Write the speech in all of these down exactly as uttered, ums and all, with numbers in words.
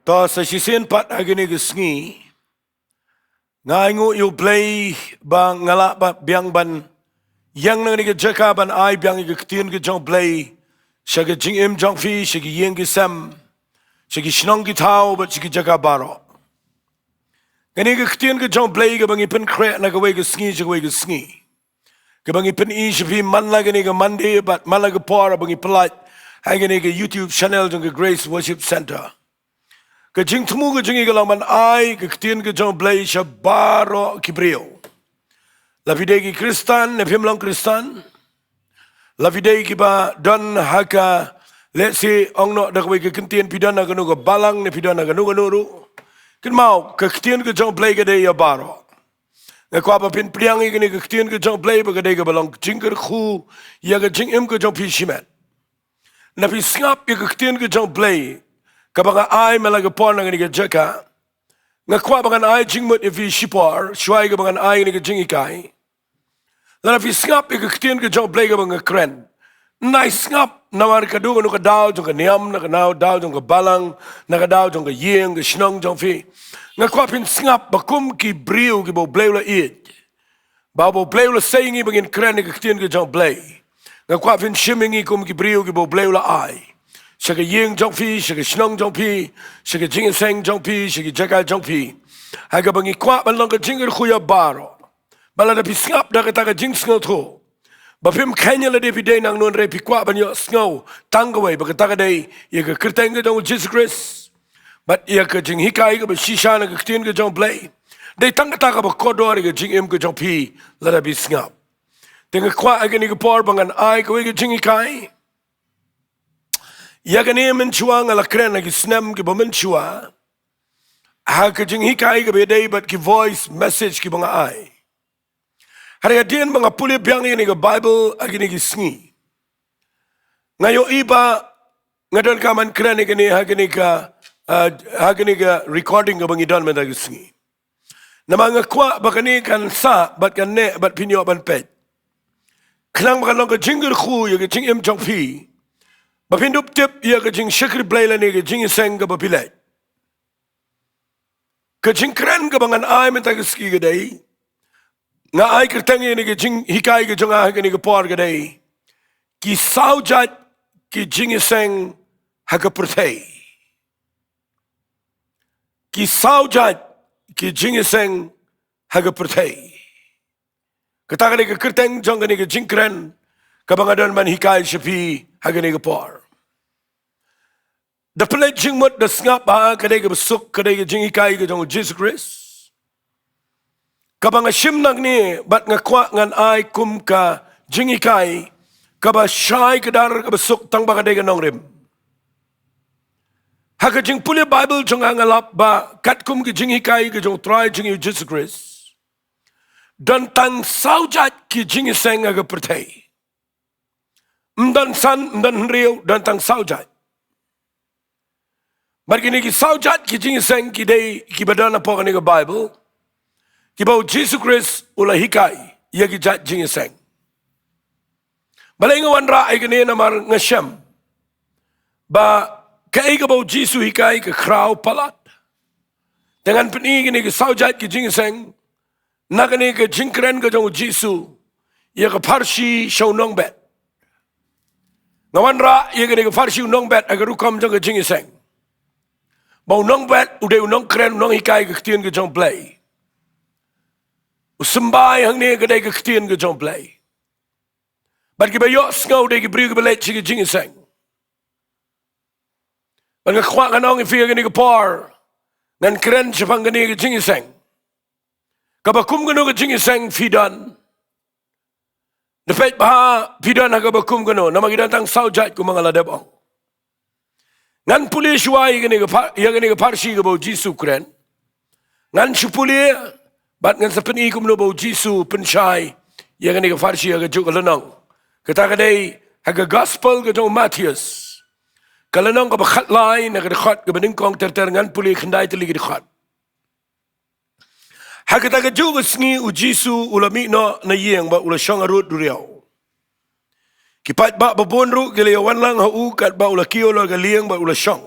To sa shisien pat ha kane ka sngi, nga ainguh ïa U Blei ba nga lah ba biang ban ïeng na kane ka jaka ban ai biang ïa ka ktien ka jong U Blei sha ka jingim jong phi, sha ki ïing ki sem, sha ki shnong ki thaw bad sha ki jaka baroh. Kane ka ktien ka jong U Blei kaba ngi pynkhreh na kawei ka sngi sha kawei ka sngi, kaba ngi pyni sha phi man la kane ka Monday bad man la ka por ba ngi pyllait ha kane ka YouTube channel jong ka Grace Worship Centre. Ka jingthmu ka jong ngi ka long ban ai ka ktien ka jong U Blei sha baroh ki briew, la phi dei ki Khristan ne phim long Khristan, la phi dei kiba don ha ka, let's say, ong noh da kawei ka kyntien, phi don ha kano ka balang ne phi don ha kano kano ruh. Kynmaw, ka ktien ka jong U Blei ka dei ïa baroh. Nga kwah ba phin pdiang ïa kane ka ktien ka jong U Blei ba ka dei kaba long jingkyrkhu ïa ka jingim ka jong phi shimet. Na phi sngap ïa ka ktien ka jong U Blei kaba nga ai man la ka por na kane ka jaka, nga kwah ba ngan ai jingmut ïa phi shipor shuwa ïa kaba ngan ai kane ka jinghikai. Lada phi sngap ïa ka ktien ka jong U Blei kaba nga kren, nai sngap namar ka dei kano ka daw jong ka niam, na ka daw jong ka balang, na ka daw jong ka ïing ka shnong jong phi. Nga kwah phin sngap ba kum ki briew kiba U Blei u la ïeit, ba U Blei u la sei ïa ngi ba ngin kren ïa ka ktien ka jong U Blei. Nga kwah phin shim ïa ngi kum ki briew kiba U Blei u la ai sha ka ïing jong phi, sha ka shnong jong phi, sha ka jingïaseng jong phi, sha ki jaka jong phi, ha kaba ngi kwah ban long ka jingkyrkhu ïa baroh. Ba lada phi sngap da kata ka jingsngewthuh ba phim kheiñ ïa lade phi dei nangno, hynrei phi kwah ban ïohsngew tang kawei ba kata ka dei ïa ka kyrteng ka jong U Jisu Khrist bad ïa ka jinghikai kaba shisha na ka ktien ka jong U Blei. Dei tang kata kaba kordor ïa ka jingim ka jong phi lada phi sngap. Te nga kwah ha kane ka por ba ngan ai kawei ka jinghikai. Ïa kane mynshuwa nga la kren ha ki snem kiba mynshuwa ha ka jinghikai kaba ïadei bad ki voice message kiba nga ai. Hynrei hadien ba nga pule biang ïa kane ka Bible ha kine ki sngi, nga ïohi ba nga donkam ban kren ïa kane ha kane ka, ah, ha kane ka recording kaba ngi don mynta ka sngi. Namar nga kwah ba kane kan sah bad kan neh bad phin ïoh ban peit, khnang ba kan long ka jingkyrkhu ïa ka jingim jong phi, ba phin dup tip ïa ka jingshakri Blei lane ka jingïaseng kaba phi leh. Ka jingkren kaba ngan ai mynta ka sngi ka dei, nga ai kyrteng ïa kane ka jinghikai ka jong nga ha kane ka por ka dei: Ki saw jait ki jingïaseng ha ka pyrthei. Ki saw jait ki jingïaseng ha ka pyrthei. Kata ka dei ka kyrteng jong kane ka jingkren kaba nga don ban hikai sha phi ha kane ka por. Da pynleit jingmut da sngap ba ka dei kaba suk, ka dei ka jinghikai ka jong U Jisu Khrist kaba nga shim nangne bad nga kwah ngan ai kum ka jinghikai kaba shai kdar, kaba suk tang ba ka dei ka nongrim. Ha ka jingpule Bible jong nga nga lap ba katkum ka jinghikai ka jong U Trai jong ngi U Jisu Khrist, don tang saw jait ki jingïaseng ha ka pyrthei. Ym don san, ym don hynriew, don tang saw jait. Bad kine ki saw jait ki jingïaseng ki dei kiba don hapoh kane ka Bible, kiba U Jisu Khrist u la hikai ïa ki jait jingïaseng. Balei nga wanrah ïa kane? Namar nga shem ba kaei kaba U Jisu u hikai ka khraw palat. Te ngan pyni kine ki saw jait ki jingïaseng na kane ka jingkren ka jong U Jisu ïa ka pharshi sha u nongbet. Nga wanrah ïa kane ka pharshi u nongbet ha ka rukom jong ka jingïaseng, ba u nongbet u dei u nongkren, u nonghikai ka ktien ka jong U Blei. U symbai hangne ka dei ka ktien ka jong U Blei. Bad kiba ïohsngew dei ki briew kiba leit sha ka jingïaseng. Bad nga kwah ngan ong ïa phi ha kane ka por, ngan kren shaphang kane ka jingïaseng, kaba kum kano ka jingïaseng phi don. Da peit bha phi don ha kaba kum kano, namar ki don tang saw jait kumba nga la dep ong. Ngan pule shuwa ïa kane ka phar-, ïa kane ka pharshi kaba U Jisu u kren. Ngan shu pule bad ngan sa pyni kumno ba U Jisu u pynshai ïa kane ka pharshi ha kajuh ka lynnong. Kata ka dei ha ka Gospel ka jong u Mathaios, ka lynnong kaba khatlai, na ka dkhot kaba nyngkong ter ter. Ngan pule khyndai tylli ki dkhot. Ha kata kajuh ka sngi U Jisu u la mih noh na ïing bad u la shong harud duriaw. Ki paidbah babun ruh ki la ïa wan lang ha u katba u la kiew la ka lieng bad u la shong.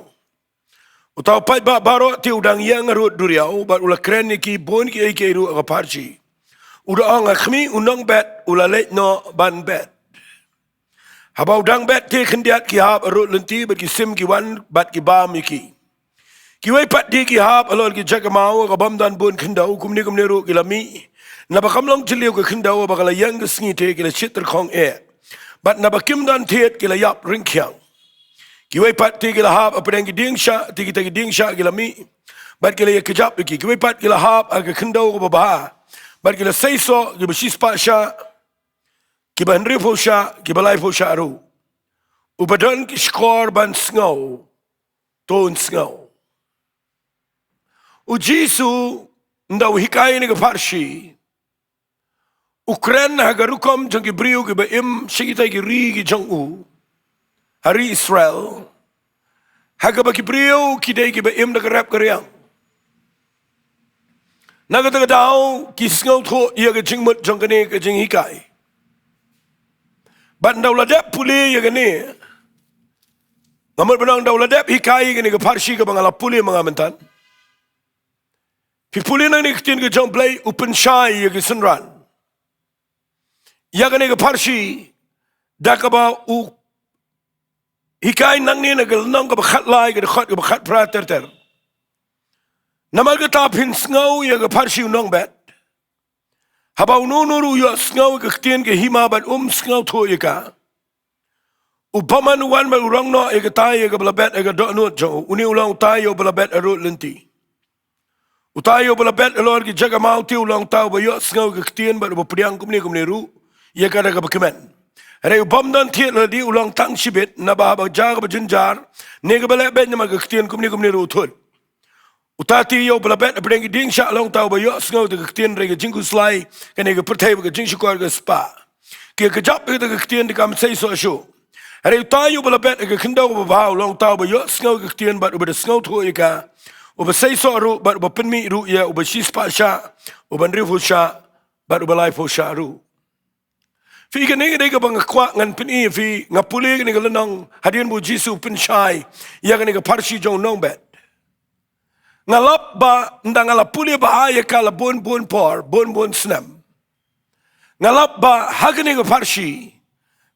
Uta u paidbah baroh te u dang ïeng harud duriaw, bad u la kren ïa ki bun kiei kiei ruh ha ka pharshi. U da ong, ha khmih u nongbet u la leit noh ban bet. Haba u dang bet te khyndiat ki hap harud lynti, bad ki sim ki wan bad ki bam ïa ki. Kiwei pat de ki hap halor ki jaka maw ha kaba ym don bun khyndew, kumne kumne ruh ki la mih. Naba kam long jylliew ka khyndew, haba ka la ïeng ka sngi te ki la shit tyrkhong eh. Bad naba kim don thied ki la ïap ryngkhiang. Kiwei pat te ki la hap hapdeng ki dieng shah, te kita ki dieng shah ki la mih. Bad ki la ïakjap ïa ki. Kiwei pat ki la hap ha ka khyndew kaba bha. Bad ki la seisoh, kiba shispah shah, kiba hynriewphew shah, kiba laiphew shah ruh. Uba don ki shkor ban sngew, to un sngew. U Jisu ynda u hikai ïa kane ka pharshi, u kren ha ka rukom jong ki briew kiba im sha kita ki ri ki jong u, ha ri Israel, ha kaba ki briew ki dei kiba im da ka rep ka riang. Na kata ka daw ki sngewthuh ïa ka jingmut jong kane ka jinghikai. Bad ynda u la dep pule ïa kane, nga mut ban ong ynda u la dep hikai ïa kane ka pharshi kaba nga la pule ma nga mynta, phi pule nangne ka ktien ka jong U Blei, u pynshai ïa ki synran ïa kane ka pharshi da kaba u hikai nangne na ka lynnong kaba khatlai, ka dkhot kaba khatphra ter ter. Namar kata phin sngew ïa ka pharshi u nongbet. Haba uno uno ruh u ïohsngew ïa ka ktien ka hima bad um sngewthuh ïa ka, u bymman u wan bad u rong noh ïa kata ïa kaba la bet ha ka dohnud jong u. Une u long uta ïa uba la bet harud lynti. Uta ïa uba la bet halor ki jaka maw te u long uta uba ïohsngew ïa ka ktien bad uba pdiang kumne kumne ruh ïa ka da kaba kmen. Hynrei u bym don thied ha lade u long tang shibit, naba haba jia kaba jynjar, ne kaba leh beit namar ka ktien, kumne kumne ruh u thut. Uta te ïa uba la bet hapdeng ki dieng shah u long uta uba ïohsngew ïa ka ktien, hynrei ka jingkhuslai, kane ka pyrthei bad ka jingshukor ka spah. Ki ïakjap ïa kata ka ktien te kam seisoh shuh. Hynrei uta ïa uba la bet ha ka khyndew kaba bha u long uta uba ïohsngew ïa ka ktien bad uba da sngewthuh ïa ka, uba seisoh ruh bad uba pynmih ruh ïa uba shispah shah, uba hynriewphew shah, bad uba laiphew shah ruh. Phi, kane ka dei kaba nga kwah ngan pyni ïa phi, nga pule kane ka lynnong hadien ba u Jisu u pynshai ïa kane ka pharshi jong u nongbet. Nga lap ba ynda nga la pule bha ïa ka la bun bun por, bun bun snem, nga lap ba ha kane ka pharshi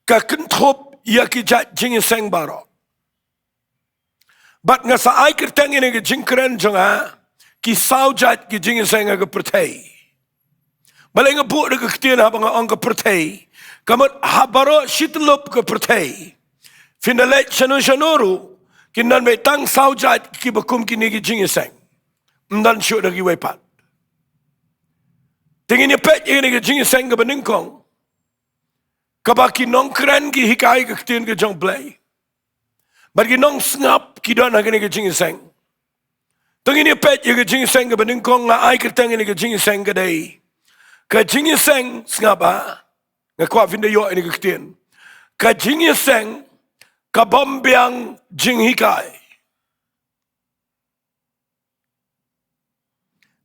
ka kynthup ïa ki jait jingïaseng baroh. Bad nga sa ai kyrteng ïa kane ka jingkren jong nga, ki saw jait ki jingïaseng ha ka pyrthei. Balei nga buh da ka ktien haba nga ong ka pyrthei? Ka mut ha baroh shi tyllup ka pyrthei, phin da leit shano shano ruh, kin don beit tang saw jait kiba kum kine ki jingïaseng. Ym don shuh da kiwei pat. Te ngin ïa peit ïa kane ka jingïaseng kaba nyngkong, kaba ki nongkren ki hikai ka ktien ka jong U Blei, bad ki nongsngap ki don ha kane ka jingïaseng. To ngin ïa peit ïa ka jingïaseng kaba nyngkong, nga ai kyrteng ïa kane ka jingïaseng ka dei ka jingïaseng, sngap ah, nga kwah phin da ïoh ïa kane ka ktien, ka jingïaseng ka bym biang jinghikai.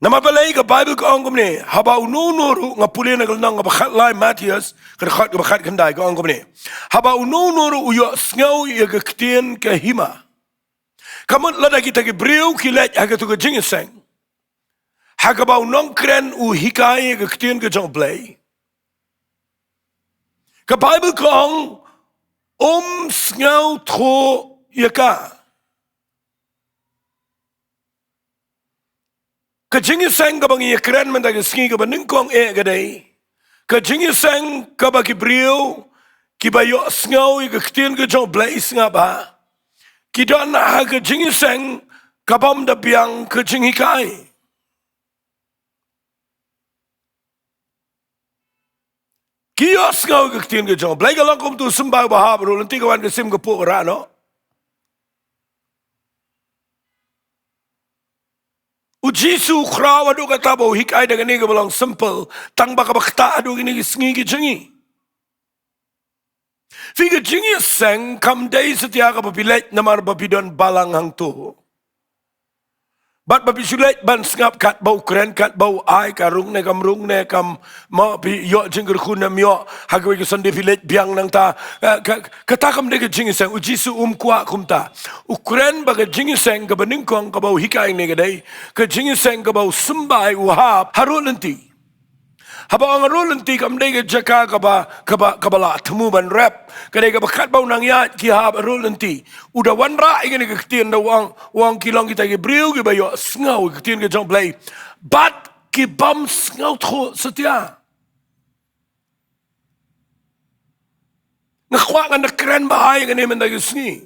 Namar balei? Ka Baibl ka ong kumne, haba uno uno ruh, nga pule na ka lynnong kaba khatlai Mathaios, ka dkhot kaba khatkhyndai, ka ong kumne, haba uno uno ruh u ïohsngew ïa ka ktien ka hima. Ka mut lada kita ki briew ki leit ha kato ka jingïaseng ha kaba u nongkren u hikai ïa ka ktien ka jong U Blei, ka Baibl ka ong, um sngewthuh ïa ka. Ka jingïaseng kaba ngi ïa kren mynta ka sngi kaba nyngkong eh ka dei ka jingïaseng kaba ki briew kiba ïohsngew ïa ka ktien ka jong U Blei, sngap ah, ki don ha ka jingïaseng ka bym da biang ka jinghikai. Ki ïohsngew ïa ka ktien ka jong U Blei, ka long kum uto u symbai uba hap ruh, lynti ka wan ka sim ka phuh, ka rah noh. U Jisu u khraw haduh katta ba u hikai da kane kaba long simple, tang ba kaba ktah haduh kine ki sngi ki jong ngi. Phi, ka jingïaseng kam dei satia kaba phi leit namar ba phi don balang hangto. Bad ba phi shu leit ban sngap katba u kren, katba u ai, ka rung ne kam rung ne kam, mo phi ïoh jingkyrkhu ne ym ïoh, ha kawei ka Sunday phi leit biang nangta. Eh, ka, kata kam dei ka jingïaseng, u Jisu um kwah kumta. U kren ba ka jingïaseng kaba nyngkong kaba u hikai ne ka dei ka jingïaseng kaba u symbai u hap harud lynti. Haba ong harud lynti kam dei ka jaka kaba, kaba, kaba la thmu ban rep. Ka dei kaba katba u nang ïaid ki hap harud lynti. U da wanrah ïa kane ka ktien da u ong, u ong ki long kita ki briew kiba ïohsngew ïa ka ktien ka jong U Blei, bad ki bym sngewthuh satia. Nga kwah ngan da kren bha ïa kane mynta ka sngi.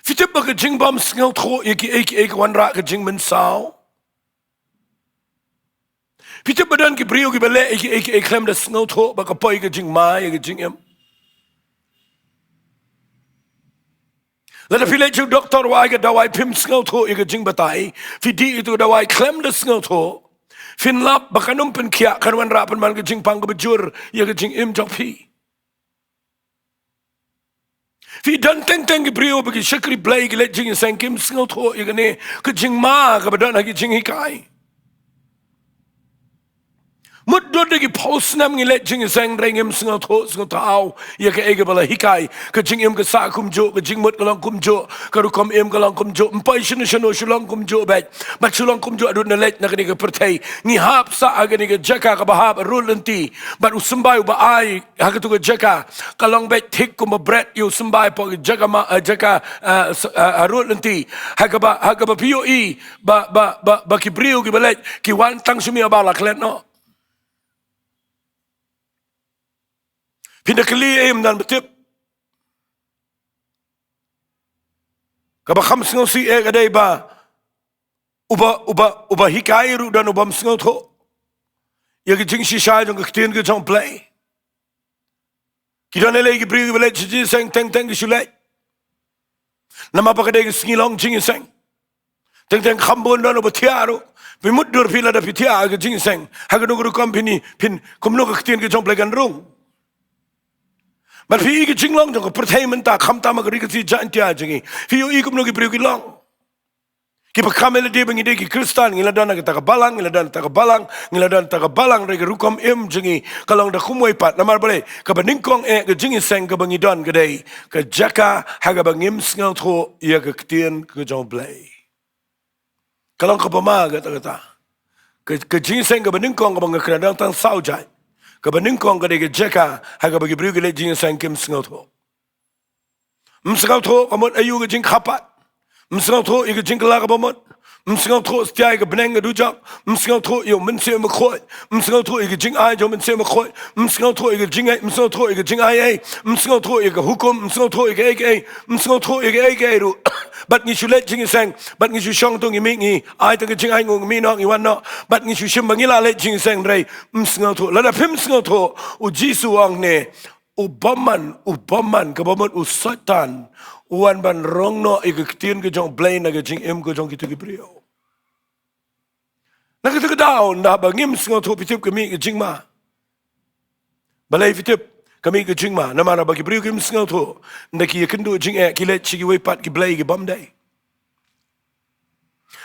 Phi tip ba ka jingbym sngewthuh ïa kiei kiei ka wanrah ka jingmynsaw. Phi tip ba don ki briew kiba leh ïa kiei kiei khlem da sngewthuh ba ka poi ka jingma ïa ka jingim. Lada phi leit sha u doktor u ai ka dawai phim sngewthuh ïa ka jingbatai, phi dih ïa ka dawai khlem da sngewthuh, phin lap ba kan ym pynkhiah, kan wanrah pynban ka jingpang kaba jur ïa ka jingim jong phi. Phi don teng teng ki briew ba ki shakri Blei ki leit jingïaseng kim sngewthuh ïa kane ka jingma kaba don ha ki jinghikai. Mut dur da ki phew snem ngi leit jingïaseng hynrei ngim sngewthuh sngewthuh ïa kaei kaba la hikai. Ka jingim ka sah kumjuh, ka jingmut ka long kumjuh, ka rukom im ka long kumjuh, ym poi shano shano, shu long kumjuh beit. Bad shu long kumjuh haduh ngi leit na kane ka pyrthei. Ngi hap sah ha kane ka jaka kaba hap harud lynti. Bad u symbai uba ai ha katu ka jaka ka long beit thik kumba bret ïa u symbai hapoh ka jaka ma, eh, jaka, eh, s-, eh, harud lynti. Ha kaba, ha kaba phi ïohi ba, ba, ba, ba ki briew kiba leit ki wan tang sha miet ba la klet noh. Phin da kylli ïa i ym don ba tip. Kaba kham sngewsih eh ka dei ba uba, uba, uba hikai ruh don u bym sngewthuh ïa ka jingshisha jong ka ktien ka jong U Blei. Ki don lei ki briew kiba leit sha jingïaseng, teng teng ki shu leit. Namar ba ka dei ka sngi long jingïaseng. Teng teng kham bun don uba thiah ruh. Phi mut dur phi lada phi thiah ha ka jingïaseng, ha kano ka rukom phin, phin, kumno ka ktien ka jong U Blei kan rung. Bad phi i ka jinglong jong ka pyrthei mynta, khamtam ha ka Ri Khasi Jaiñtia jong ngi, phi ïohi kumno ki briew ki long. Kiba kham ïa lade ba ngi dei ki Khristan, ngi la don ha kata ka balang, ngi la don ha kata ka balang, ngi la don ha kata ka balang, hynrei ka rukom im jong ngi ka long da kumwei pat. Namar balei? Kaba nyngkong eh ka jingïaseng kaba ngi don ka dei ka jaka ha kaba ngim sngewthuh ïa ka ktien ka jong U Blei. Ka long kaba ma kata kata. Ka, ka jingïaseng kaba nyngkong kaba nga kren, don tang saw jait. Kaba nyngkong ka dei ka jaka ha kaba ki briew ki leit jingïaseng kim sngewthuh. Ym sngewthuh ka mut aïu ka jingkhapat. Ym sngewthuh ïa ka jingkylla kaba mut. Ym sngewthuh satia ïa ka bneng ka dujok. Ym sngewthuh ïa u Mynsiem Bakhuid. Ym sngewthuh ïa ka jingai jong u Mynsiem Bakhuid. Ym sngewthuh ïa ka jingngeit, ym sngewthuh ïa ka jingai ei. Ym sngewthuh ïa ka hukum, ym sngewthuh ïa kaei kaei. Ym sngewthuh ïa kaei kaei ruh. Bad ngi shu leit jingïaseng, bad ngi shu shong tu ngi mih ngi ai tang ka jingai, ngi mih noh ngi wan noh. Bad ngi shu shim ba ngi la leit jingïaseng hynrei ym sngewthuh. Lada phim sngewthuh, u Jisu u ong ne, u bymman, u bymman, kaba mut u Soitan, u wan ban rong noh ïa ka ktien ka jong U Blei na ka jingim ka jong kito ki briew. Na kata ka daw, ynda ba ngim sngewthuh, phi tip ka mih ka jingma. Balei phi tip ka mih ka jingma? Namar ba ki briew kim sngewthuh, ynda ki ïakynduh jingeh, ki leit sha kiwei pat ki blei ki bym dei.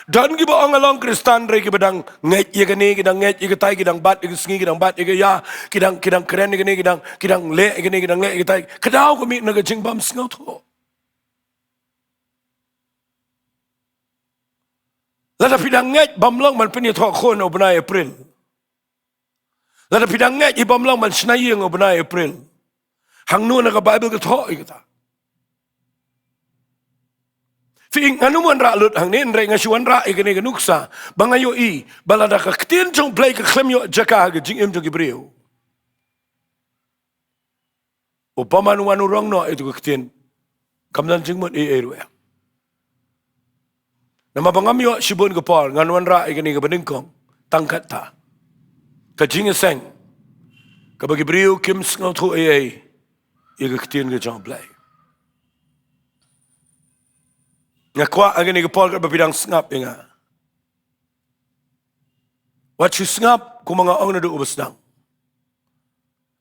Don kiba ong nga long Khristan hynrei kiba dang ngeit ïa kane, ki dang ngeit ïa katai, ki dang bat ïa ka sngi, ki dang bat ïa ka ïa, ki dang, ki dang kren ïa kane, ki dang, ki dang leh ïa kane, ki dang leh ïa katai. Ka daw ka mih na ka jingbym sngewthuh. Lada phi dang ngeit bym long ban pynïathoh khun ha u bnai April. Lada phi dang ngeit i bym long ban shna ïing ha u bnai April. Hangno na ka Baibl ka thoh ïa kata? Phi ong ngan ym wanrah lut hangne hynrei nga shu wanrah ïa kane ka nuksa ba nga ïohi ba lada ka ktien jong U Blei ka khlem ïoh jaka ha ka jingim jong ki briew, u bymman u wan u rong noh ïa tu ka ktien, kam don jingmut ei ei ruh em. Namar ba ngam ïoh shibun ka por, ngan wanrah ïa kane kaba nyngkong tang kata. Ka jingïaseng kaba ki briew kim sngewthuh ei ei ïa ka ktien ka jong U Blei. Nga kwah ha kane ka por katba phi dang sngap ïa nga, wat shu sngap kumba nga ong naduh uba sdang.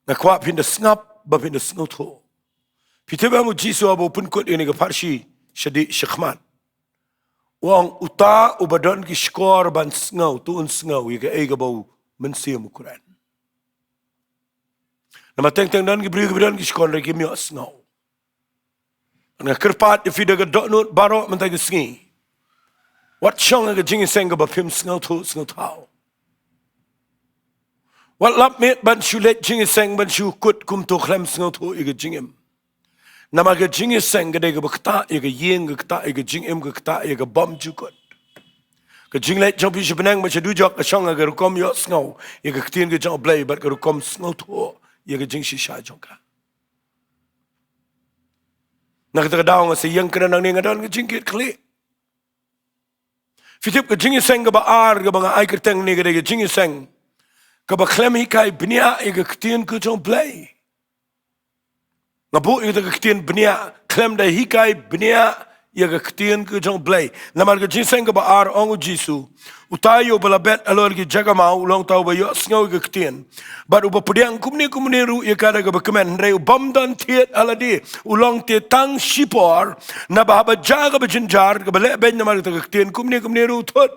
Nga kwah phin da sngap ba phin da sngewthuh. Phi tip em, u Jisu haba u pynkut ïa kane ka pharshi shadih shakhmat, U ong uta uba don ki shkor ban sngew, to un sngew ïa kaei kaba u Mynsiem u kren. Namar teng teng don ki briew kiba don ki shkor hynrei kim ïohsngew. Nga kyrpad ïa phi da ka dohnud baroh mynta ka sngi, wat shong ha ka jingïaseng kaba phim sngewthuh sngewthaw. Wat lap miet ban shu leit jingïaseng ban shu kut kumto khlem sngewthuh ïa ka jingim. Namar ka jingïaseng ka dei kaba ktah ïa ka ïing, ka ktah ïa ka jingim, ka ktah ïa ka bymjukut. Ka jingleit jong phi sha bneng bad sha dujok ka shong ha ka rukom ïohsngew ïa ka ktien ka jong U Blei bad ka rukom sngewthuh ïa ka jingshisha jong ka. Na kata ka daw nga sa ïeng kren nangne, nga don ka jingkit khlieh. Phi tip, ka jingïaseng kaba ar kaba nga ai kyrteng ne ka dei ka jingïaseng kaba khlem hikai bniah ïa ka ktien ka jong U Blei. Nga buh ïa kata ka ktien bniah, khlem da hikai bniah ïa ka ktien ka jong U Blei. Namar ka jingïaseng kaba ar, ong U Jisu, uta uba la bet halor ki jaka maw u long uta uba ïohsngew ïa ka ktien bad uba pdiang kumne kumne ruh ïa ka da kaba kmen, hynrei u bym don thied ha lade u long te tang shipor, naba haba jia kaba jynjar kaba lehbeiñ namar kata ka ktien, kumne kumne ruh u thut.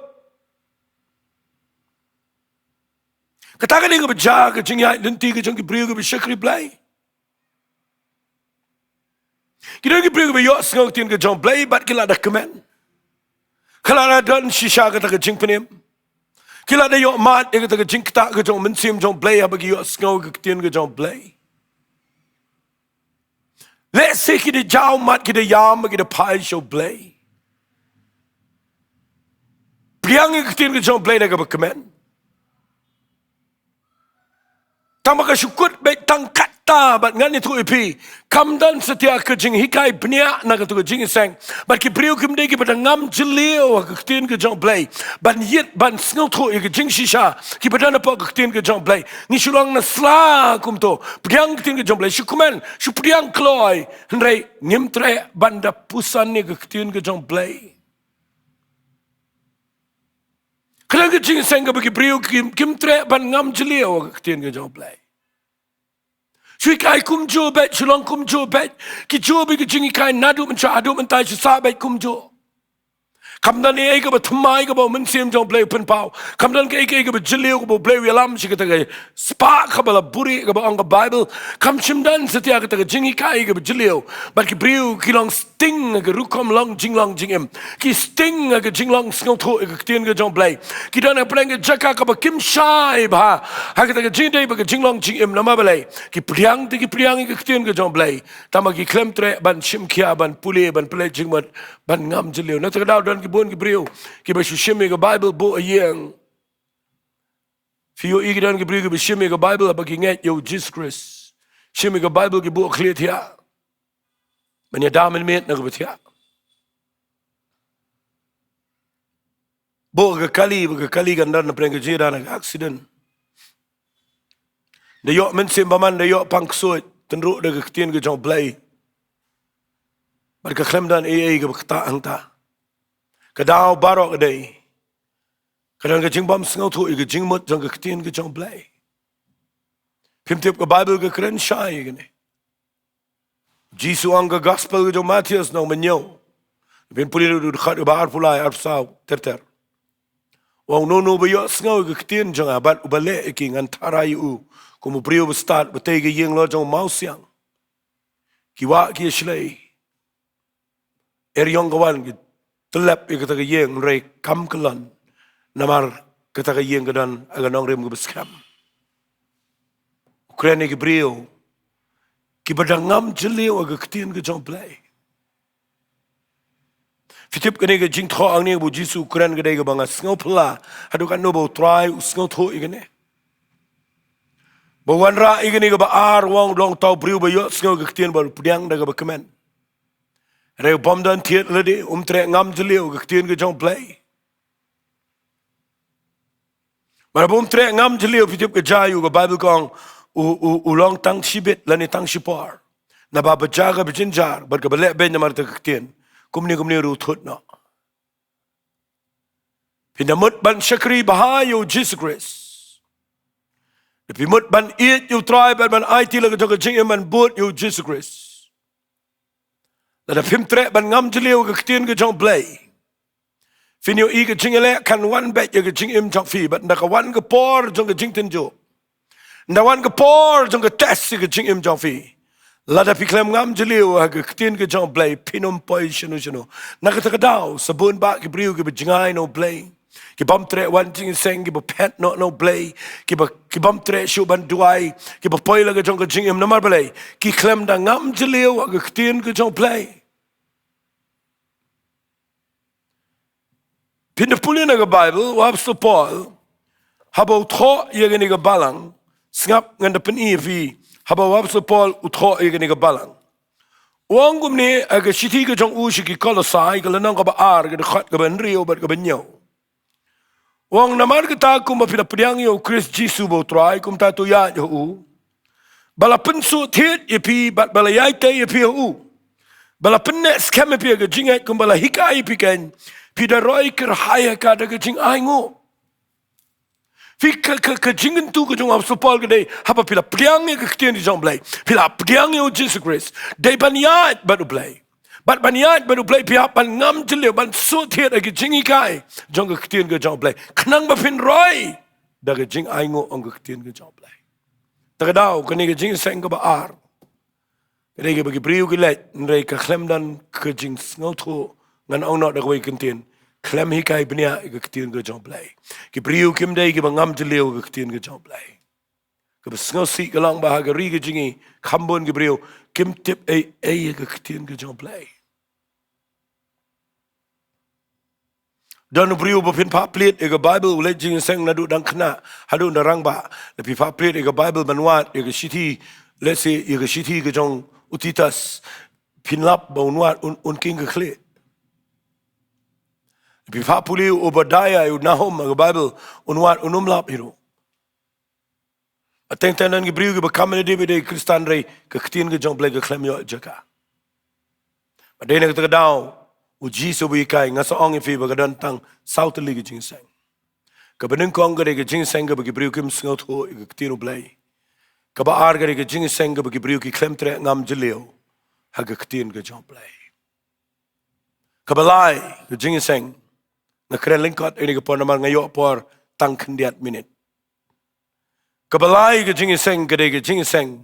Kata ka dei kaba jia ka jingïaid lynti ka jong ki briew kiba shakri Blei. Ki don ki briew kiba ïohsngew ktien ka jong U Blei bad ki la da kmen. Ka la da don shisha kata ka jingpynim. Ki la da ïohmad ïa kata ka jingktah ka jong U Mynsiem jong U Blei haba ki ïohsngew ka ktien ka jong U Blei. Lehse ki da jaw mat, ki da ïam, ki da phai sha U Blei. Pdiang ïa ka ktien ka jong U Blei da kaba kmen. Tang ba ka shu kut beit tang katta bad ngan ïathuh ïa phi, kam don satia ka jinghikai bniah na katu ka jingïaseng. Bad ki briew kim dei kiba da ngam jylliew ha ka ktien ka jong U Blei ban ïit ban sngewthuh ïa ka jingshisha kiba don hapoh ka ktien ka jong U Blei. Ngi shu long na sla kumto, pdiang ka ktien ka jong U Blei, shu kmen, shu pdiang kloi, hynrei ngim treh ban da puson ïa ka ktien ka jong U Blei. Ka don ka jingïaseng kaba ki briew kim, kim treh ban ngam jylliew ha ka ktien ka jong U Blei. Shu hikai kumjuh beit, shu long kumjuh beit. Ki juh beit ki jinghikai naduh mynshuwa haduh mynta, shu sah beit kumjuh. Kam don ei ei kaba thymmai kaba U Mynsiem jong U Blei u pynpaw. Kam don kaei kaei kaba jylliew kaba U Blei u ïalam sha kata ka spah kaba la buhrieh kaba ong ka Baibl. Kam shym don satia kata ka jinghikai kaba jylliew. Bad ki briew ki long sting ha ka rukom long jinglong jingim. Ki sting ha ka jinglong sngewthuh ïa ka ktien ka jong U Blei. Ki don hapdeng ka jaka kaba kim shai bha ha kata ka jingdei bad ka jinglong jingim. Namar balei? Ki pdiang te ki pdiang ïa ka ktien ka jong U Blei, tangba ki khlem treh ban shim khia, ban pule, ban pynleit jingmut, ban ngam jylliew. Na kata ka daw don ki bun ki briew kiba shu shim ïa ka Baibl buh ha ïing. Phi ïohi ki don ki briew kiba shim ïa ka Baibl haba ki ngeit ïa U Jisu Khrist. Shim ïa ka Baibl ki buh khlieh thiah ban ïada mynmiet na kaba thiah. Buh ka kali, buh ka kali kan don hapdeng ka jingïada na ka accident. Da ïoh mynsiem bymman, da ïoh pang ksuid, tynruh da ka ktien ka jong U Blei. Bad ka khlem don ei ei kaba ktah hangta. Ka daw baroh ka dei, ka don ka jingbym sngewthuh ïa ka jingmut jong ka ktien ka jong U Blei. Phim tip, ka Baibl ka kren shai ïa kane. Jisu ong, ka Gospel ka jong u Mathaios lynnong ba hynñiew, phin pule ruh dkhot ba arphew lai, arphew saw ter ter. U ong, uno uno uba ïohsngew ïa ka ktien jong nga bad uba leh ïa ki, ngan tharai ïa u kum u briew bastad uba tei ïa ka ïing lajong u mawsiang. Ki wah ki ïashlei, eriong ka wan, ki tyllep ïa kata ka ïing, hynrei kam kyllon, namar kata ka ïing ka don ha ka nongrim kaba skhem. U kren ïa ki briew kiba da ngam jylliew ha ka ktien ka jong U Blei. Phi tip, kane ka jingthoh hangne ba u Jisu u kren ka dei kaba nga sngewphylla haduh katno ba U Trai u sngewthuh ïa kane. Ba u wanrah ïa kane kaba ar, u ong, u long uta u briew ba ïohsngew ïa ka ktien bad u pdiang da kaba kmen. Hynrei u bym don thied lade, um treh ngam jylliew ïa ka ktien ka jong U Blei. Bad haba um treh ngam jylliew, phi tip ka jia aïu? Ka Baibl ka ong, u, u, u long tang shibit lane tang shipor. Naba haba jia kaba jynjar bad kaba lehbeiñ namar kata ka ktien, kumne kumne ruh u thut noh. Phin da mut ban shakri bha ïa u Jisu Khrist. Phi mut ban ïeit ïa U Trai bad ban aiti la ka jong ka jingim ban bud ïa u Jisu Khrist. Lada phim treh ban ngam jylliew ïa ka ktien ka jong U Blei, Phin ïohi ka jingïaleh kan wan beit ïa ka jingim jong phi, bad ynda ka wan ka por jong ka jingtynjuh, ynda wan ka por jong ka test ïa ka jingim jong phi, lada phi khlem ngam jylliew ha ka ktien ka jong U Blei, phin ym poi shano shano. Na kata ka daw, sa bun bah ki briew kiba jngai na U Blei, ki bym treh wan jingïaseng, kiba phet noh na U Blei, kiba, ki bym treh shuh ban duwai, kiba poi la ka jong ka jingim. Namar balei? Ki khlem da ngam jylliew ha ka ktien ka jong U Blei. Phin da pule na ka Baibl, u Apostol Paul, haba u thoh ïa kane ka balang, sngap, ngan da pyni ïa phi, haba u Apostol Paul u thoh ïa kane ka balang. U ong kumne, ha ka shithi ka jong u sha ki Kolosai, ka lynnong kaba ar, ka dkhot kaba hynriew bad kaba hynñiew. U ong, namar kata kumba phi la pdiang ïa U Khrist Jisu ba U Trai, kumta to ïaid ha u, ba la pynsuhthied ïa phi bad ba la ïai tei ïa phi ha u, ba la pynneh skhem ïa phi ha ka jingngeit kumba la hikai ïa phi kein, phi da roi kyrhai ha ka da ka jingainguh. Phi, ka, ka, ka jingkyntu ka jong u Apostol Paul ka dei, haba phi la pdiang ïa ka ktien ka jong U Blei, phi la pdiang ïa U Jisu Khrist, dei ban ïaid bad U Blei. Bad ban ïaid bad U Blei phi hap ban ngam jylliew, ban suhthied ha ka jinghikai jong ka ktien ka jong U Blei, khnang ba phin roi da ka jingainguh ong ka ktien ka jong U Blei. Ta ka daw, kane ka jingïaseng kaba ar, ka dei kaba ki briew ki leit, hynrei ka khlem don ka jingsngewthuh, ngan ong noh da kawei ka kyntien, khlem hikai bniah ïa ka ktien ka jong U Blei. Ki briew kim dei kiba ngam jylliew ïa ka ktien ka jong U Blei. Kaba sngewsih ka long ba ha ka ri ka jong ngi, kham bun ki briew kim tip ei ei ïa ka ktien ka jong U Blei. Don u briew ba phin phah plied ïa ka Baibl, u leit jingïaseng naduh dang khynnah haduh u rangbah. Lada phi phah plied ïa ka Baibl ban wad ïa ka shithi, let's say, ïa ka shithi ka jong u Titus, phin lap ba un wad, un, un king ka khlieh. Lada phi phah pule u Obadiah, u Nahum, ha ka Baibl, un wad, un ym lap hi ruh. Bad teng teng don ki briew kiba kham mane dei ba dei Khristan, hynrei ka ktien ka jong U Blei ka khlem ïoh jaka. Bad dei na kata ka daw, U Jisu u hikai, nga sa ong ïa phi ba ka don tang saw tylli ki jingïaseng. Kaba nyngkong ka dei ka jingïaseng kaba ki briew kim sngewthuh ïa ka ktien U Blei. Kaba ar ka dei ka jingïaseng kaba ki briew ki khlem treh ngam jylliew ha ka ktien ka jong U Blei. Kaba lai ka jingïaseng, nga kren lyngkot ïa kane ka por namar nga ïoh por tang khyndiat minit. Kaba lai ka jingïaseng ka dei ka jingïaseng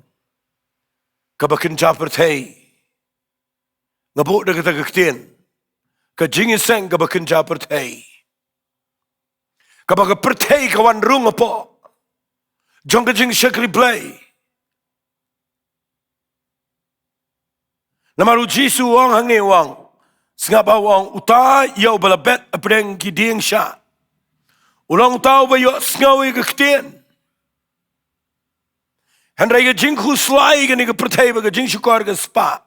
kaba kynja pyrthei. Nga buh da kata ka ktien, ka jingïaseng kaba kynja pyrthei. Kaba ka pyrthei ka wan rung hapoh jong ka jingshakri Blei. Namar U Jisu u ong hangne, u ong, sngap, u ong, uta ïa uba la bet hapdeng ki dieng shah, u long uta uba ïohsngew ïa ka ktien. Hynrei ka jingkhuslai kane ka pyrthei bad ka jingshukor ka spah,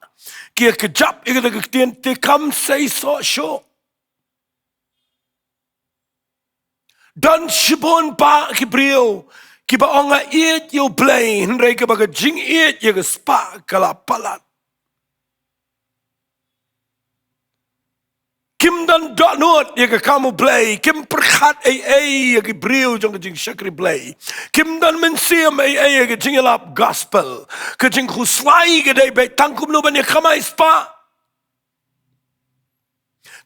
ki ïa kjap ïa kata ka ktien te kam seisoh shuh. Don shibun bah ki briew kiba ong nga ïeit ïa U Blei, hynrei kaba ka jingïeit ïa ka spah ka la palat. Kim don dohnud ïa ka kam U Blei, kim pyrkhat ei ei ïa ki briew jong ka jingshakri Blei. Kim don mynsiem ei ei ïa ka jingïalap gospel. Ka jingkhuslai ka dei beit tang kumno ban ïa kamai spah.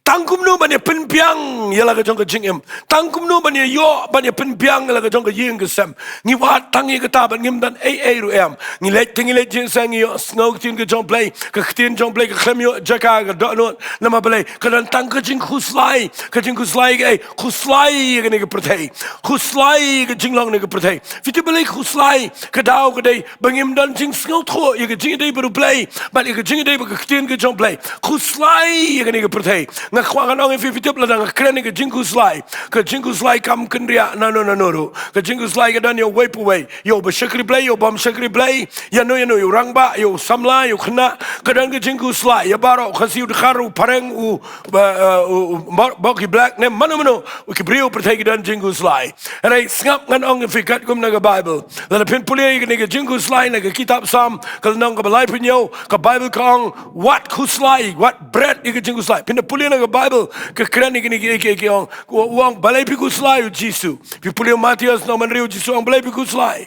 Tang kumno ban ïa pynbiang ïa la ka jong ka jingim. Tang kumno ban ïa ïoh, ban ïa pynbiang ïa la ka jong ka ïing ka sem. Ngi wad tang ïa kata bad ngim don ei ei ruh em. Ngi leit te ngi leit jingïaseng, ngi ïohsngew ka ktien ka jong U Blei. Ka ktien jong U Blei ka khlem ïoh jaka, ka dohnud. Namar balei? Ka don tang ka jingkhuslai. Ka jingkhuslai kaei? Khuslai ïa kane ka pyrthei. Khuslai ïa ka jinglong kane ka pyrthei. Phi tip balei khuslai? Ka daw ka dei ba ngim don jingsngewthuh ïa ka jingïadei bad U Blei bad ïa ka jingïadei bad ka ktien ka jong U Blei. Khuslai ïa kane ka pyrthei. Nga kwah ngan ong ïa phi, phi tip, lada nga kren ïa ka jingkhuslai, ka jingkhuslai kam kynriah nano nano ruh. Ka jingkhuslai ka don ïa uwei pa uwei, ïa uba shakri Blei, ïa uba ym shakri Blei, ïa no ïa no, ïa u rangbah, ïa u samla, ïa u khynnah. Ka don ka jingkhuslai ïa baroh, u Khasi, u Dkhar, u Phareng, u, ba, uh, u, u, ba, ba ki Black, ne mano mano, ki briew pyrthei ki don jingkhuslai. Hynrei sngap, ngan ong ïa phi katkum na ka Baibl. Lada phin pule ïa kane ka jingkhuslai na ka kitab Salm, ka lynnong kaba laiphew hynñiew, ka Baibl ka ong, wat khuslai, wat bret ïa ka jingkhuslai. Phin da pule na ka Baibl, ka kren ïa kine ki, ki, ki ong, u ong, balei phi khuslai, U Jisu? Phi pule Mathaios lynnong hynriew, U Jisu u ong, balei phi khuslai?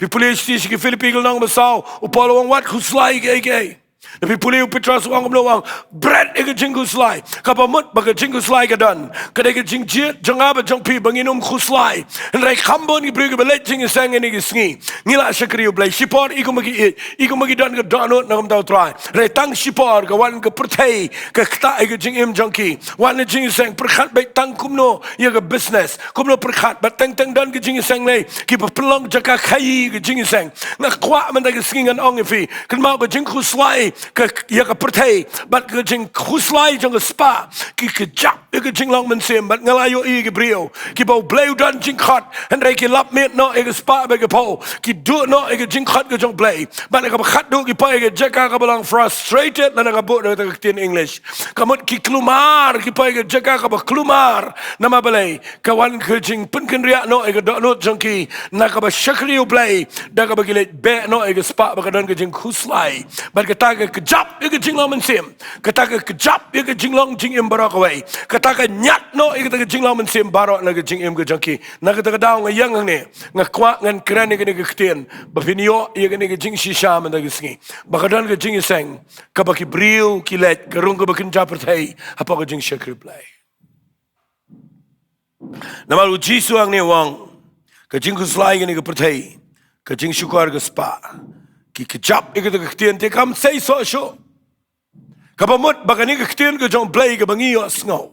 Phi pule shithi sha ki Philippi ka lynnong ba saw, u Paul u ong, wat khuslai kiei kiei. Lada phi pule u Petros u ong kumno, u ong, bret ïa ka jingkhuslai. Kaba mut ba ka jingkhuslai ka don, ka dei ka jingjied jong nga bad jong phi ba ngin ym khuslai. Hynrei kham bun ki briew kiba leit jingïaseng ha kine ki sngi, ngi la shakri ïa U Blei. Shipor i kumba ki ïeit, i kumba ki don ka dohnud na ka bynta U Trai. Hynrei tang shipor ka wan ka pyrthei ka ktah ïa ka jingim jong ki. Wan na jingïaseng, pyrkhat beit tang kumno ïa ka business, kumno pyrkhat, bad teng teng don ka jingïaseng lei kiba pynlong jaka khaïi ïa ka jingïaseng. Nga kwah mynta ka sngi ngan ong ïa phi, kynmaw, ka jingkhuslai ka, ïa ka pyrthei bad ka jingkhuslai jong ka spah ki kjap ïa ka jinglong mynsiem. Bad nga la ïohi ïa ki briew kiba U Blei u don jingkhot, hynrei ki lap miet noh ïa ka spah bad ka phew, ki duh noh ïa ka jingkhot ka jong U Blei. Bad na kaba khatduh ki poi ha ka jaka kaba long frustrated, lane ka buh da ka ktien English, ka mut ki kulmar, ki poi ha ka jaka kaba kulmar. Namar balei? Ka wan ka jingpynkynriah noh ïa ka dohnud jong ki na kaba shakri ïa U Blei, da kaba ki leit beh noh ïa ka spah, ba ka don ka jingkhuslai. Bad kata ka kjap ïa ka jinglong mynsiem, kata ka kjap ïa ka jinglong jingim baroh kawei, kata ka ñiad noh ïa kata ka jinglong mynsiem baroh na ka jingim ka jong ki. Na kata ka daw nga ïeng hangne, nga kwah ngan kren ïa kane ka ktien, ba phin ïoh ïa kane ka jingshisha mynta ka sngi, ba ka don ka jingïaseng kaba ki briew ki leit, ka rung kaba kynja pyrthei hapoh ka jingshakri Blei. Namar U Jisu hangne u ong, ka jingkhuslai kane ka pyrthei, ka jingshukor ka spah, ki kjap ïa kata ka ktien, te kam sei soh shuh. Kaba mut ba kane ka ktien ka jong U Blei kaba ngi ïohsngew,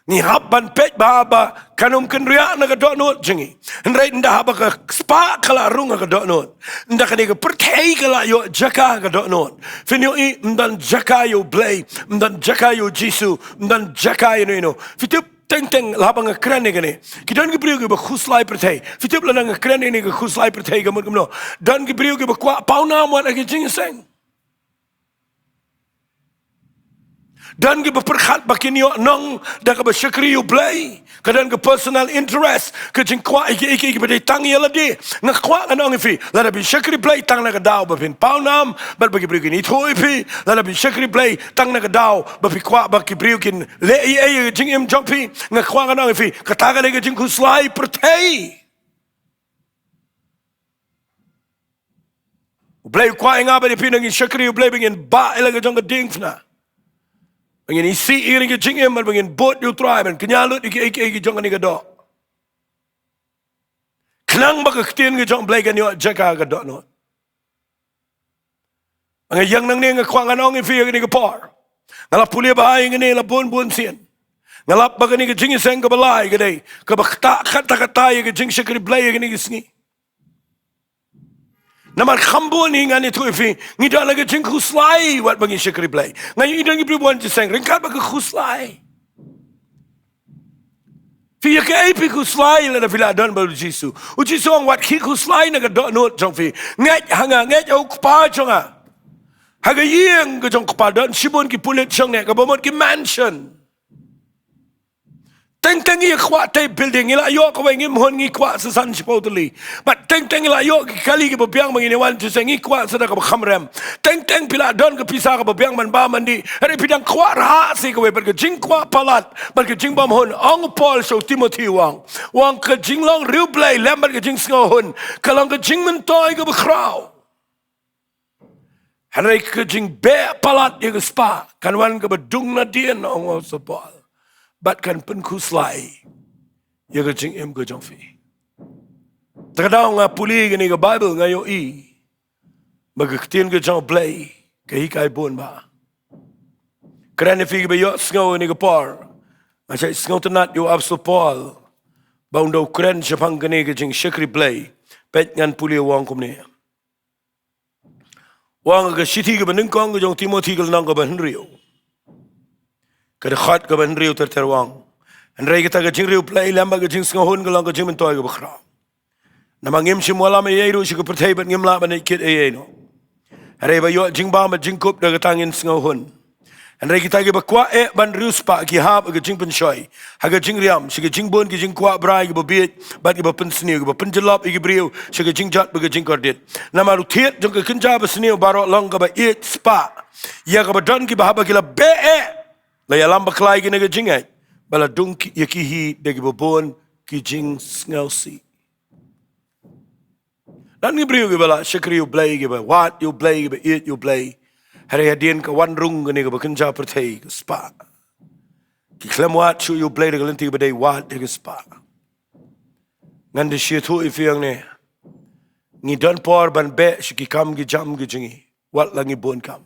ngi hap ban peit bha ba kan ym kynriah na ka dohnud jong ngi. Hynrei ynda haba ka spah ka la rung ha ka dohnud, ynda kane ka pyrthei ka la ïoh jaka ha ka dohnud, phin ïohi ym don jaka ïa U Blei, ym don jaka ïa U Jisu, ym don jaka ïa ino ino. Phi tip, teng teng la haba nga kren ïa kane, ki don ki briew kiba khuslai pyrthei. Phi tip, lada nga kren ïa kane ka khuslai pyrthei, ka mut kumno? Don ki briew kiba kwah pawnam wat ha ka jingïaseng. Don kiba pyrkhat ba kin ïoh nong da kaba shakri ïa U Blei. Ka don ka personal interest, ka jingkwah ïa kiei kiei kiba dei tang ïa lade. Nga kwah ngan ong ïa phi, lada phi shakri Blei, tang na ka daw ba phin pawnam bad ba ki briew kin ithuh ïa phi. Lada phi shakri Blei, tang na ka daw ba phi kwah ba ki briew kin leh ei ei ïa ka jingim jong phi. Nga kwah ngan ong ïa phi, kata ka dei ka jingkhuslai pyrthei. U Blei u kwah ïa nga bad ïa phi, nangin shakri U Blei, ba ngin bah ïa la ka jong ka diengphna, ba ngin isih ïa ka jingim, bad ba ngin bud ïa U Trai, ban kñia lut ïa kiei kiei ki jong kane ka doh, khnang ba ka ktien ka jong U Blei kan ïoh jaka ha ka dohnud. Nga ïeng nangne, nga kwah ngan ong ïa phi ïa kane ka por, nga la pule bha ïa kane la bun bun sien. Nga lap ba kane ka jingïaseng kaba lai ka dei kaba ktah katta katta ïa ka jingshakri Blei ïa kane ka sngi. Namar kham bun hi ngan ïathuh ïa phi, ngi don la ka jingkhuslai wat ba ngi shakri Blei. Nga ïohi don ki briew ba wan jingïaseng ryngkat bad ka khuslai. Phi ïa kaei phi khuslai lada phi la don bad U Jisu? U Jisu u ong, wat khie khuslai na ka dohnud jong phi. Ngeit ha nga, ngeit ha U Kpa jong nga. Ha ka ïing ka jong U Kpa don shibun ki pulit shongneh, kaba mut ki mansion. Teng teng ngi kwah tei building, ngi la ïoh kawei, ngim hun, ngi kwah sa san shiphew tylli. Bad teng teng ngi la ïoh ki kali kiba biang ba ngin ïa wan jingïaseng, ngi kwah sa da kaba kham rem. Teng teng phi la don ka pisa kaba biang ban bah ban dih, hynrei phi dang kwah rhah sa kawei. Bad ka jingkwah palat bad ka jingbymhun, ong u Paul sha u Timothi, u ong, u ong, ka jinglong riewblei lem bad ka jingsngewhun ka long ka jingmyntoi kaba khraw. Hynrei ka jingbeh palat ïa ka spah kan wan kaba dung nadien, ong u Apostol Paul, bad kan pynkhuslai ïa ka jingim ka jong phi. Te ka daw nga pule kane ka Baibl, nga ïohi ba ka ktien ka jong U Blei ka hikai bun bha. Kren ïa phi kiba ïohsngew ïa kane ka por, nga shait sngewtynnat ïa u Apostol Paul ba ynda u kren shaphang kane ka jingshakri Blei, peit, ngan pule, u ong kumne. U ong ha ka shithi kaba nyngkong ka jong u Timothi, ka lynnong kaba hynriew, ka dkhot kaba hynriew ter ter, u ong, hynrei kata ka jingriewblei lem bad ka jingsngewhun ka long ka jingmyntoi kaba khraw. Namar ngim shym wallam ei ei ruh sha ka pyrthei bad ngim lah ban leit kit ei ei noh. Hynrei ba ïoh jingbam bad jingkup, da kata ngin sngewhun. Hynrei kita kiba kwah eh ban riewspah ki hap ha ka jingpynshoi, ha ka jingriam, sha ka jingbun ki jingkwah brai kiba bieit bad kiba pynsniew, kiba pynjyllop ïa ki briew sha ka jingjot bad ka jingkordit. Namar u thied jong ka kynja basniew baroh long kaba ïeit spah ïa kaba don kiba, haba ki la beh eh, la ïalam bakla ïa ki na ka jingngeit, ba la dung ki, ïa ki hi da kiba bun ki jingsngewsih. Don ki briew kiba la shakri U Blei, kiba wad ïa U Blei, kiba ïeit ïa U Blei, Hynrei hadien ka wan rung kane kaba kynja pyrthei, ka spah. Ki khlem wad shuh ïa U Blei da ka lynti ba dei wad ïa ka spah. Ngan da sngewthuh ïa phi hangne. Ngi don por ban beh sha ki kam ki jam ki jong ngi. Wat la ngi bun kam.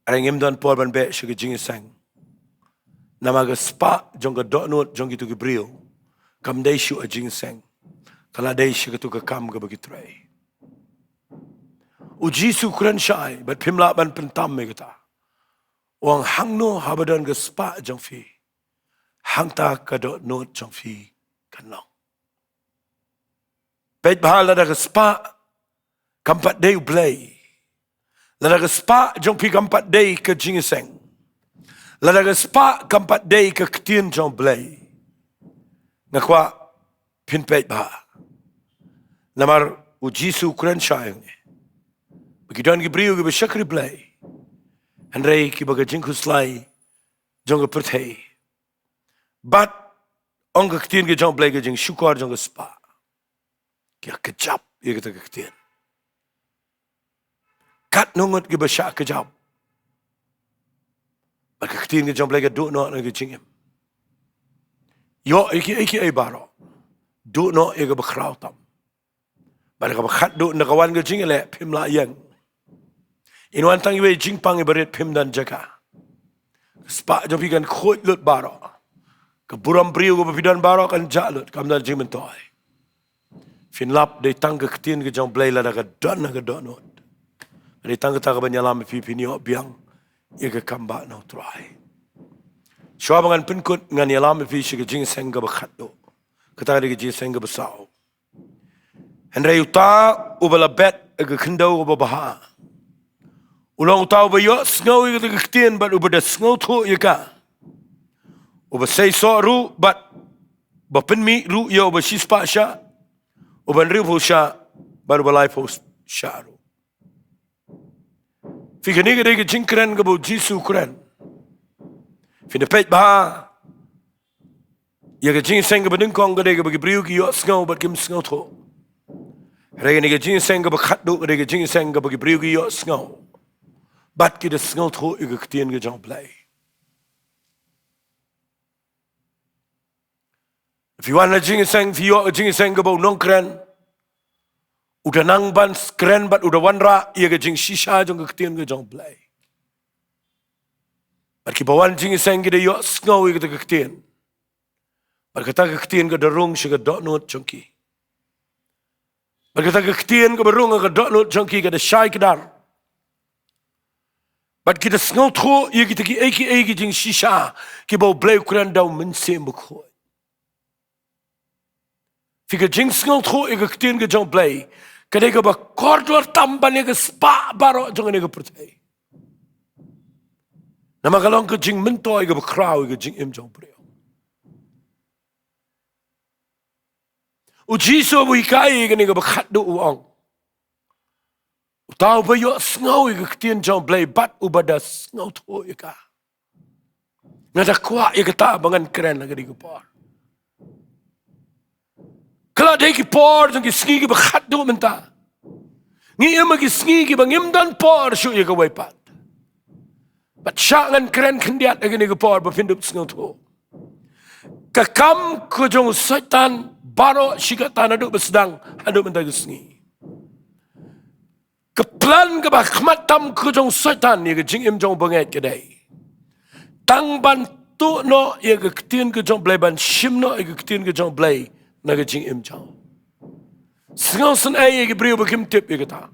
Hynrei ngim don por ban beh sha ka jingïaseng. Namar ka spah jong ka dohnud jong kito ki briew kam dei shuh ha jingïaseng. Ka la dei sha kato ka kam kaba ki trei. U Jisu u kren shai, bad phim lah ban pyntam ïa kata. U ong hangno haba don ka spah jong phi, hangta ka dohnud jong phi kan long. Peit bha, lada ka spah kam pat dei U Blei, lada ka spah jong phi kam pat dei ka jingïaseng, lada ka spah kam pat dei ka ktien jong U Blei, nga kwah phin peit bha. Namar U Jisu u kren shai hangne ba ki don ki briew kiba shakri Blei, hynrei kiba ka jingkhuslai jong ka pyrthei. Bad ong ka ktien ka jong U Blei, ka jingshukor jong ka spah, ki kjap ïa kata ka ktien. Katno ngut kiba shah kjap. Bad ka ktien ka jong U Blei ka duh noh na ka jingim. Ïoh ïa kiei kiei baroh. Duh noh ïa kaba khraw tam. Bad kaba khatduh, ynda ka wan ka jingïaleh phim lah ïeng. Yn wan tang iwei i jingpang iba rit, phim don jaka. Ka spah jong phi kan khuid lut baroh. Ka burom briew kaba phi don baroh kan jah lut, kam don jingmyntoi. Phin lap dei tang ka ktien ka jong U Blei lada ka don ha ka dohnud. Dei tang kata kaban ïalam ïa phi phin ïoh biang ïa ka kam ba na U Trai. Shuwa ba ngan pynkut, ngan ïalam ïa phi sha ka jingïaseng kaba khatduh. Kata ka dei ka jingïaseng kaba saw. Hynrei uta uba la bet ha ka khyndew kaba bha u long uta uba ïohsngew ïa kata ka ktien bad uba da sngewthuh ïa ka. Uba seisoh ruh bad ba pynmih ruh ïa uba shispah shah, uba hynriewphew shah bad uba laiphew shah ruh. Phi, kane ka dei ka jingkren kaba U Jisu u kren. Phin da peit bha ïa ka jingïaseng kaba nyngkong, ka dei kaba ki briew ki ïohsngew bad kim sngewthuh. Hynrei kane ka jingïaseng kaba khatduh ka dei ka jingïaseng kaba ki briew ki ïohsngew bad ki da sngewthuh ïa ka ktien ka jong U Blei. Phi wan ha jingïaseng, phi ïoh jingïaseng kaba u nongkren u da nang ban kren bad u da wanrah ïa ka jingshisha jong ka ktien ka jong U Blei. Bad kiba wan jingïaseng ki da ïohsngew ïa kata ka ktien. Bad kata ka ktien ka da rung sha ka dohnud jong ki. Bad kata ka ktien kaba rung ha ka dohnud jong ki ka da shai kdar. Bad ki da sngewthuh ïa kita kiei kiei ki jingshisha kiba U Blei u kren da U Mynsiem Bakhuid. Phi, ka jingsngewthuh ïa ka ktien ka jong U Blei ka dei kaba kordor tam ban ïa ka spah baroh jong kane ka pyrthei. Namar ka long ka jingmyntoi kaba khraw ïa ka jingim jong u briew. U Jisu u hikai ïa kane kaba khatduh, u ong, uta uba ïohsngew ïa ka ktien jong U Blei bad uba da sngewthuh ïa ka. Nga da kwah ïa kata ba ngan kren ha kane ka por. Ka la dei ki por jong ki sngi kiba khatduh mynta. Ngi im ha ki sngi kiba ngim don por shuh ïa kawei pat. Bad shah ngan kren khyndiat ha kane ka por ba phin dup sngewthuh. Ka kam ka jong u Soitan baroh shi katta naduh ba sdang haduh mynta ka sngi. Ka plan kaba khmat tam ka jong u Soitan ïa ka jingim jong u bangeit ka dei tang ban tuh noh ïa ka ktien ka jong U Blei, ban shim noh ïa ka ktien ka jong U Blei na ka jingim jong u. Sngewsynei ïa ki briew ba kim tip ïa kata.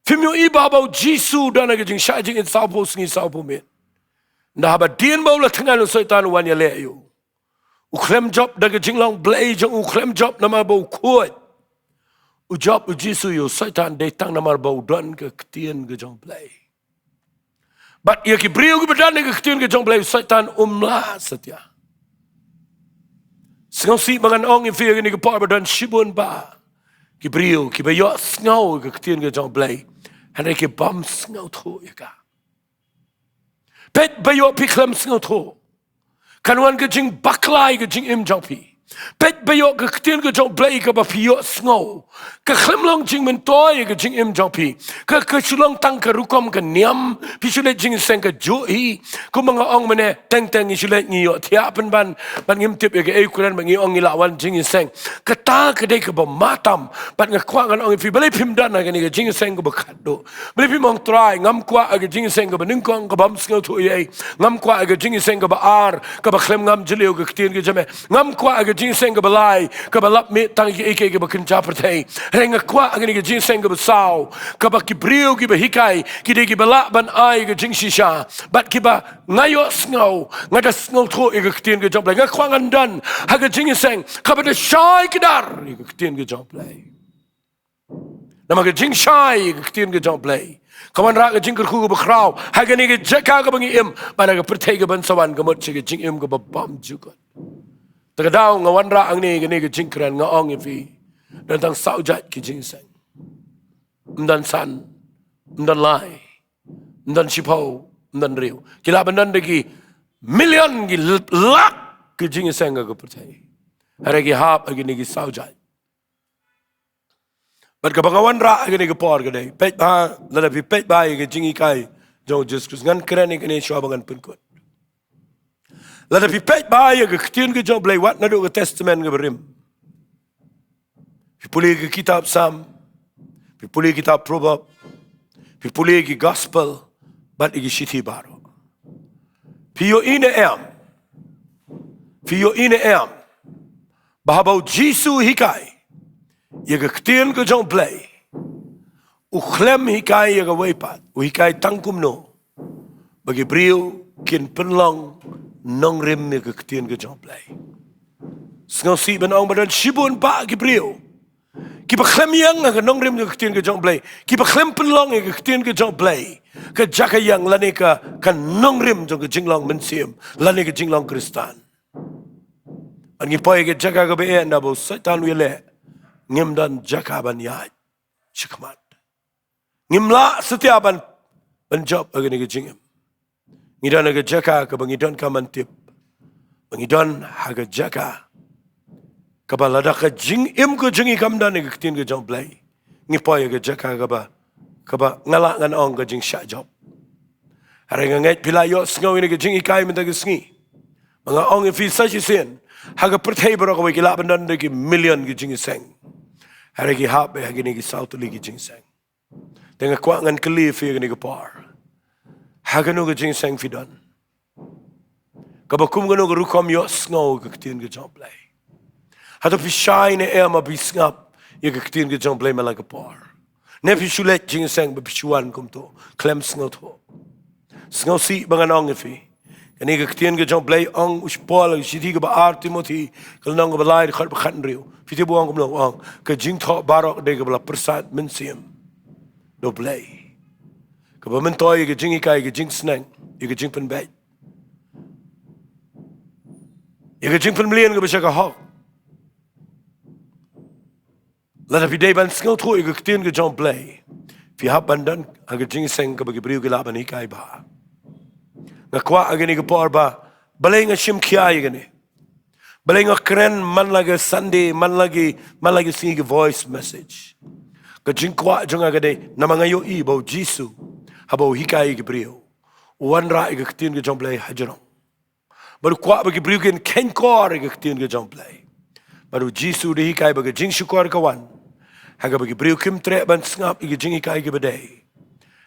Phim ïohi ba haba u Jisu u don ha ka jingshah jingit sawphew sngi sawphew miet, ynda haba dien ba u la thngan u Soitan u wan ïaleh ïa u. U khlem jop da ka jinglong Blei jong u, u khlem jop namar ba u khuid. U jop u Jisu ïa u Soitan dei tang namar ba u don ka ktien ka jong U Blei. Bad ïa ki briew kiba don ïa ka ktien ka jong U Blei u Soitan um lah satia. Sngewsih ba ngan ong ïa phi ha kane ka por ba don shibun bha ki briew kiba ïohsngew ïa ka ktien ka jong U Blei, hynrei ki bym sngewthuh ïa ka. Peit ba ïoh phi khlem sngewthuh, kan wan ka jingbakla ïa ka jingim jong phi. Peit ba ïoh ka ktien ka jong U Blei kaba phi ïohsngew. Ka khlem long jingmyntoi ïa ka jingim jong phi. Ka, ka shu long tang ka rukom ka niam, phi shu leit jingïaseng kajuh hi. Kumba nga ong mynne, teng teng ngi shu leit ngi ïohthiah pynban, bad ngim tip ïa kaei u kren, bad ngi ong ngi la wan jingïaseng. Kata ka dei kaba ma tam, bad nga kwah ngan ong ïa phi, balei phim don ha kane ka jingïaseng kaba khatduh. Balei phim ong Trai, ngam kwah ïa ka jingïaseng kaba nyngkong, kaba ym sngewthuh ei ei. Ngam kwah ïa ka jingïaseng kaba ar, kaba khlem ngam jylliew ïa ka ktien ka jong me. Ngam kwah ïa ka jingïaseng kaba lai, kaba lap mih tang ïa kiei kiei kiba kynja pyrthei. Hynrei nga kwah ïa kane ka jingïaseng kaba saw, kaba ki briew kiba hikai, ki dei kiba lah ban ai ïa ka jingshisha. Bad kiba nga ïohsngew, nga da sngewthuh ïa ka ktien ka jong U Blei. Nga kwah ngan don ha ka jingïaseng kaba da shai kdar ïa ka ktien ka jong U Blei. Namar ka jingshai ïa ka ktien ka jong U Blei ka wanrah ka jingkyrkhu kaba khraw ha kane ka jaka kaba ngi im, bad ha ka pyrthei kaban sa wan, ka mut sha ka jingim kaba bymjukut. Te ka daw nga wanrah hangne ha kane ka jingkren, nga ong ïa phi, don tang saw jait ki jingïaseng. Ym don san, ym don lai, ym don shiphew, ym don hynriew. Ki lah ban don da ki million, ki lak ki jingïaseng ha ka pyrthei. Hynrei ki hap ha kine ki saw jait. Bad kaba nga wanrah ha kane ka por ka dei, peit bha, lada phi peit bha ïa ka jinghikai jong u Jisu Khrist, ngan kren ïa kane shuwa ba ngan pynkut. Lada phi peit bha ïa ka ktien ka jong U Blei wat naduh ka Testament kaba rim. Phi pule ïa ka kitab Salm, phi pule ïa ka kitab Proverb, phi pule ïa ka Gospel, bad ïa ka Shithi baroh. Phi ïohi ne em? Phi ïohi ne em ba haba u Jisu u hikai ïa ka ktien ka jong U Blei, u khlem hikai ïa kawei pat, u hikai tang kumno ba ki briew kin pynlong nongrim ïa ka ktien ka jong U Blei. Sngewsih ban ong ba don shibun bah ki briew kiba khlem ïeng ha ka nongrim ïa ka ktien ka jong U Blei, kiba khlem pynlong ïa ka ktien ka jong U Blei ka jaka ïeng lane ka, ka nongrim jong ka jinglong mynsiem lane ka jinglong Khristan. Bad ngi poi ha ka jaka kaba eh, naba u Soitan u ïaleh, ngim don jaka ban ïaid shakhmat. Ngim lah satia ban, ban jop ha kane ka jingim. Ngi don ha ka jaka kaba ngi donkam ban tip ba ngi don ha ka jaka kaba lada ka jingim ka jong ngi kam don ha ka ktien ka jong U Blei, ngi poi ha ka jaka kaba, kaba nga lah ngan ong ka jingshah jop. Hynrei nga ngeit phi la ïohsngew ïa kane ka jinghikai mynta ka sngi, ba nga ong ïa phi sa shisien, ha ka pyrthei baroh kawei ki lah ban don da ki million ki jingïaseng, hynrei ki hap ha kine ki saw tylli ki jingïaseng. Te nga kwah ngan kylli ïa phi ha kane ka por, ha kano ka jingïaseng phi don? Kaba kum kano ka rukom ïohsngew ïa ka ktien ka jong U Blei? Hato phi shai ne em ba phi sngap ïa ka ktien ka jong U Blei man la ka por? Ne phi shu leit jingïaseng bad phi shu wan kumto, khlem sngewthuh? Sngewsih ba ngan ong ïa phi, kane ka ktien ka jong U Blei, ong u Paul ha ka shithi kaba ar Timothi, ka lynnong kaba lai, dkhot ba khathynriew. Phi tip u ong kumno? U ong, ka jingthoh baroh ka dei kaba la pyrsad mynsiem da U Blei, kaba myntoi ïa ka jinghikai, ïa ka jingsneng, ïa ka jingpynbeit, ïa ka jingpynmlien kaba sha ka hok. Lada phi dei ban sngewthuh ïa ka ktien ka jong U Blei, phi hap ban don ha ka jingïaseng kaba ki briew ki lah ban hikai bha. Nga kwah ha kane ka por ba, balei nga shim khia ïa kane? Balei nga kren man la ka Sunday, man la ki, man la ki sngi ki voice message? Ka jingkwah jong nga ka dei namar nga ïohi ba u Jisu, haba u hikai ïa ki briew, u wanrah ïa ka ktien ka jong U Blei hajrong. Bad u kwah ba ki briew kin kheiñkor ïa ka ktien ka jong U Blei. Bad u Jisu u da hikai ba ka jingshukor ka wan ha kaba ki briew kim treh ban sngap ïa ka jinghikai kaba dei.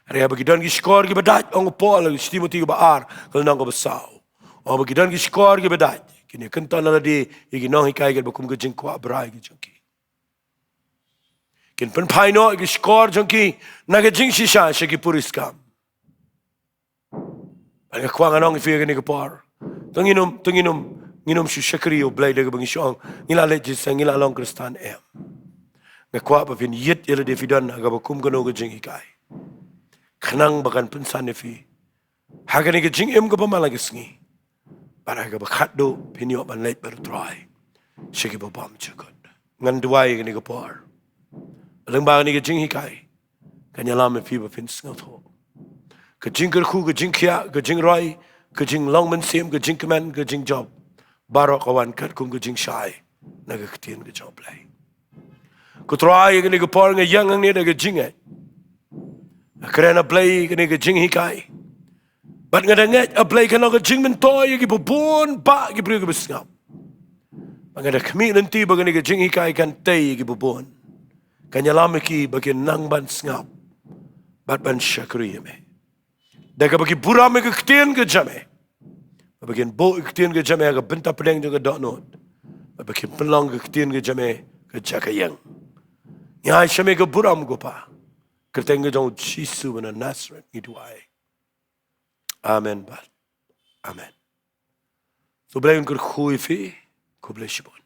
Hynrei haba ki don ki shkor kiba dait, ong u Paul ha ka shithi Timothi kaba ar, ka lynnong kaba saw, ong ba ki don ki shkor kiba dait, kin ïakynton ïa lade ïa ki nonghikai katba kum ka jingkwah brai ka jong ki. Kin pynphai noh ïa ki shkor jong ki na ka jingshisha sha ki puriskam. Bad nga kwah ngan ong ïa phi ha kane ka por, to ngin ym, to ngin ym, ngin ym shu shakri ïa U Blei da kaba ngi shu ong, ngi la leit jingïaseng, ngi la long Khristan, em. Nga kwah ba phin ïit ïa lade, phi don ha kaba kum kano ka jinghikai, khnang ba kan pynsan ïa phi ha kane ka jingim kaba man la ka sngi, bad ha kaba khatduh phin ïoh ban leit bad u Trai sha kiba bymjukut. Ngan duwai ha kane ka por, lyngba kane ka jinghikai, kan ïalam ïa phi ba phin sngewthuh. Ka jingkyrkhu, ka jingkhiah, ka jingroi, ka jinglong mynsiem, ka jingkmen, ka jingjop, baroh ka wan katkum ka jingshai na ka ktien ka jong U Blei. Ko Trai, ïa kane ka por nga ïeng hangne da ka jingngeit. Nga kren, A Blei, kane ka jinghikai. Bad nga da ngeit, A Blei, kan long ka jingmyntoi ïa kiba bun bah ki briew kiba sngap. Bad nga da khmih lynti ba kane ka jinghikai kan tei ïa kiba bun. Kan ïalam ïa ki ba kin nang ban sngap bad ban shakri ïa me. Da kaba ki burom ïa ka ktien ka jong me. Ba kin buh ïa ka ktien ka jong me ha ka bynta pdeng jong ka dohnud. Ba kin pynlong ka ktien ka jong me ka jaka ïeng. Ngi ai sha me ka burom, ko Pa. Kyrteng ka jong U Jisu ba na Nasareth ngi duwai. Amen bad amen. To U Blei un kyrkhu ïa phi. Khublei shibun.